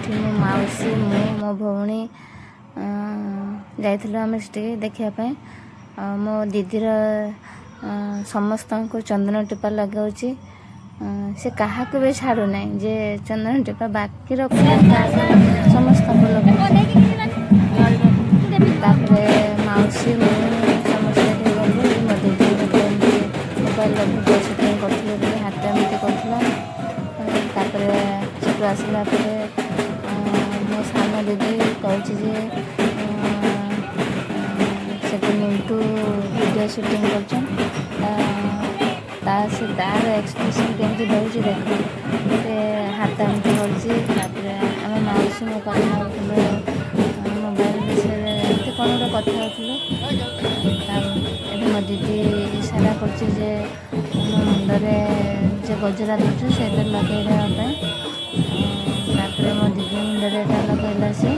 ଏଠି ମୋ ମାଉସୀ, ମୁଁ, ମୋ ଭଉଣୀ ଯାଇଥିଲୁ ଆମେ ସେଠିକି ଦେଖିବା ପାଇଁ। ଆଉ ମୋ ଦିଦିର ସମସ୍ତଙ୍କୁ ଚନ୍ଦନ ଟିପା ଲଗାଉଛି। ସେ କାହାକୁ ବି ଛାଡ଼ୁନାହିଁ ଯେ ଚନ୍ଦନ ଟିପା ବାକି ରଖୁନାହିଁ କାହାକୁ, ସମସ୍ତଙ୍କୁ ଲଗାଉଛି। ତାପରେ ମାଉସୀ, ମୁଁ ସମସ୍ତେ ଏଠି ଗଲୁ। ମୋ ଦିଦି ଗୋଟେ ଏମିତି ମୋବାଇଲର ଭିଡ଼ିଓ ସୁଟିଂ କରୁଥିଲେ ବୋଲି ହାତ ଏମିତି କରୁଥିଲା। ତାପରେ ସେଠୁ ଆସିଲା ପରେ ମୋ ସାନ ଦିଦି କହୁଛି ଯେ ସେଠି ମିଣ୍ଟୁ ଭିଡ଼ିଓ ସୁଟିଂ କରୁଛନ୍, ତା ସେ ତାର ଏକ୍ସପ୍ରେସନ୍ କେମିତି ଦେଉଛି ଦେଖ। ସେ ହାତ ଏମିତି କରୁଛି। ତାପରେ ଆମ ମାଉସୀ ମୁଁ କଥା ହେଉଥିଲୁ ମୋବାଇଲ ବିଷୟରେ, ଏମିତି କ'ଣ ଗୋଟେ କଥା ହେଉଥିଲୁ। ଏଠି ମୋ ଦିଦି ଇସାରା କରୁଛି ଯେ ମୋ ମୁଣ୍ଡରେ ଯେ ଗଜରା ଦେଉଛୁ, ସେଇଟା ଲଗେଇ ଦେବା ପାଇଁ। ତାପରେ ମୋ ଦିଦି ମୁଣ୍ଡରେ ଏଇଟା ଲଗେଇଲା। ସେ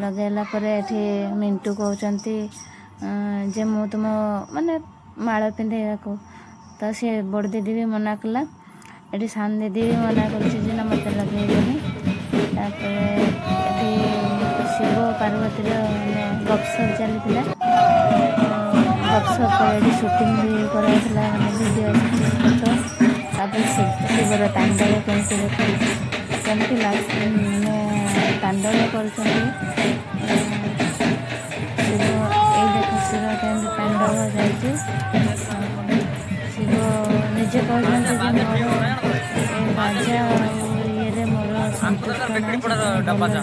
ଲଗେଇଲା ପରେ ଏଠି ମିଣ୍ଟୁ କହୁଛନ୍ତି ଯେ ମୁଁ ତୁମ ମାନେ ମାଳ ପିନ୍ଧେଇବାକୁ। ତ ସେ ବଡ଼ ଦିଦି ବି ମନା କଲା। ଏଠି ସାନ ଦିଦି ବି ମନା କରୁଛି ଯେ ନା, ମୋତେ ଲଗେଇବନି। ତାପରେ ଏଠି ଶିବ ପାର୍ବତୀର ମାନେ ଗପସପ ଚାଲିଥିଲା। ଗପସପ ପରେ ଏଠି ସୁଟିଂ ବି କରାଯାଇଥିଲା, ମାନେ ଭିଡ଼ିଓ ସୁଟିଂ, ଫଟୋ। ତାପରେ ଶିବର ତାଣ୍ଡବ କେମିତି ଦେଖ, କେମିତି ମାନେ ତାଣ୍ଡବ କରୁଛନ୍ତି ଶିବ। ଏଇ ଦେଖ, ଶିବ କେମିତି ତାଣ୍ଡବ ଚାଲିଛି। ଶିବ ନିଜେ କହୁଛନ୍ତି ଯେ ମୋର ଏ ବାଜା ଆଉ ଇଏରେ ମୋର ସନ୍ତୁଷ୍ଟ ନାହିଁ, ସେଥିପାଇଁ ଭଲ